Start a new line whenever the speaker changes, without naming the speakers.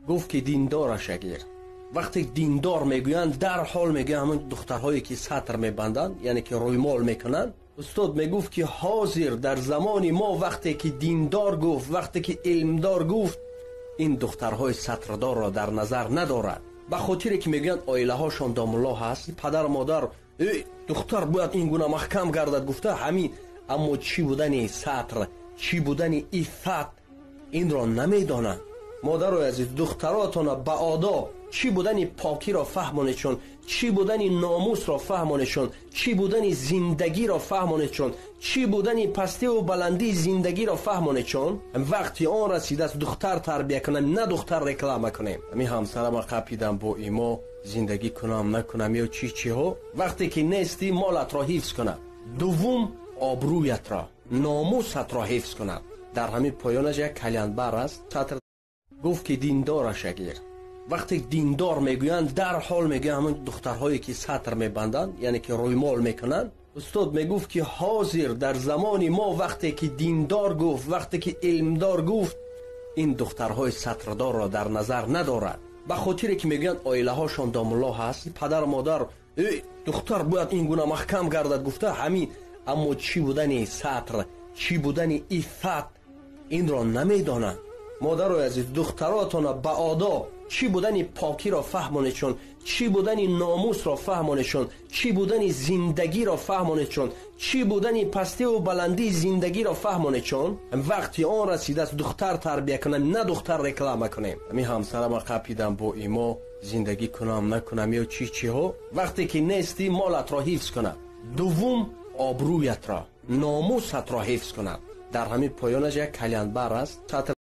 Гуфт ки диндор шогирд. Вақте диндор мегӯянд, дар ҳол мегӯянд ҳамон духтарҳое ки сатр мебанданд, яъне ки рӯймол мекунанд. Устод мегуфт ки ҳозир дар замони мо вақте ки диндор гуфт, вақте ки илмдор гуфт, ин духтарҳои сатрдорро дар назар надорад. Ба хотире ки мегӯянд оилаҳошон домулло ҳаст, падару модар эй духтар бояд ин гуна маҳкам гардад гуфта ҳамин, аммо чӣ будани сатр, чӣ будани иффат инро намедонанд. Модарои азиз, духтаротонро ба одоб, чӣ будани покиро фаҳмонедшон, чӣ будани номусро фаҳмонедшон, чӣ будани зиндагиро фаҳмонедшон, чӣ будани пастиву баландии зиндагиро фаҳмонедшон. Вақти он расидааст духтар тарбия кунем, на духтар реклама кунем. Ҳамин ҳамсарама қапидам бо имо зиндагӣ кунам накунам ё чӣ чиҳо. Вақте ки нестӣ молатро ҳифз кунад. Дуввум обрӯятро, номусатро ҳифз кунад. Дар ҳамин поёнаш як калянбар аст. Сатр гуфт ки диндор шогирд. Вақте диндор мегӯянд, дар ҳол мегӯянд ҳамон духтарҳое ки сатр мебанданд, яъне ки рӯймол мекунанд. Устод мегуфт ки ҳозир дар замони мо вақте ки диндор гуфт, вақте ки илмдор гуфт, ин духтарҳои сатрдорро дар назар надорад. Ба хотире ки мегӯянд оилаҳошон домулло ҳаст, падару модар эй духтар бояд ин гуна маҳкам гардад гуфта ҳамин, аммо чӣ будани сатр, чӣ будани иффат инро намедонанд. Модарои азиз, духтаротонро ба одоб, чӣ будани покиро фаҳмонедшон, чӣ будани номусро фаҳмонедшон, чӣ будани зиндагиро фаҳмонедшон, чӣ будани пастиву баландии зиндагиро фаҳмонедшон. Вақти он расидааст духтар тарбия кунем, на духтар реклама кунем. Ҳамин ҳамсарама қапидам бо имо зиндагӣ кунам накунам ё чӣ чиҳо. Вақте ки нестӣ молатро ҳифз кунад. Дуввум обрӯятро, номусатро ҳифз кунад. Дар ҳамин поёнаш як калянбар аст.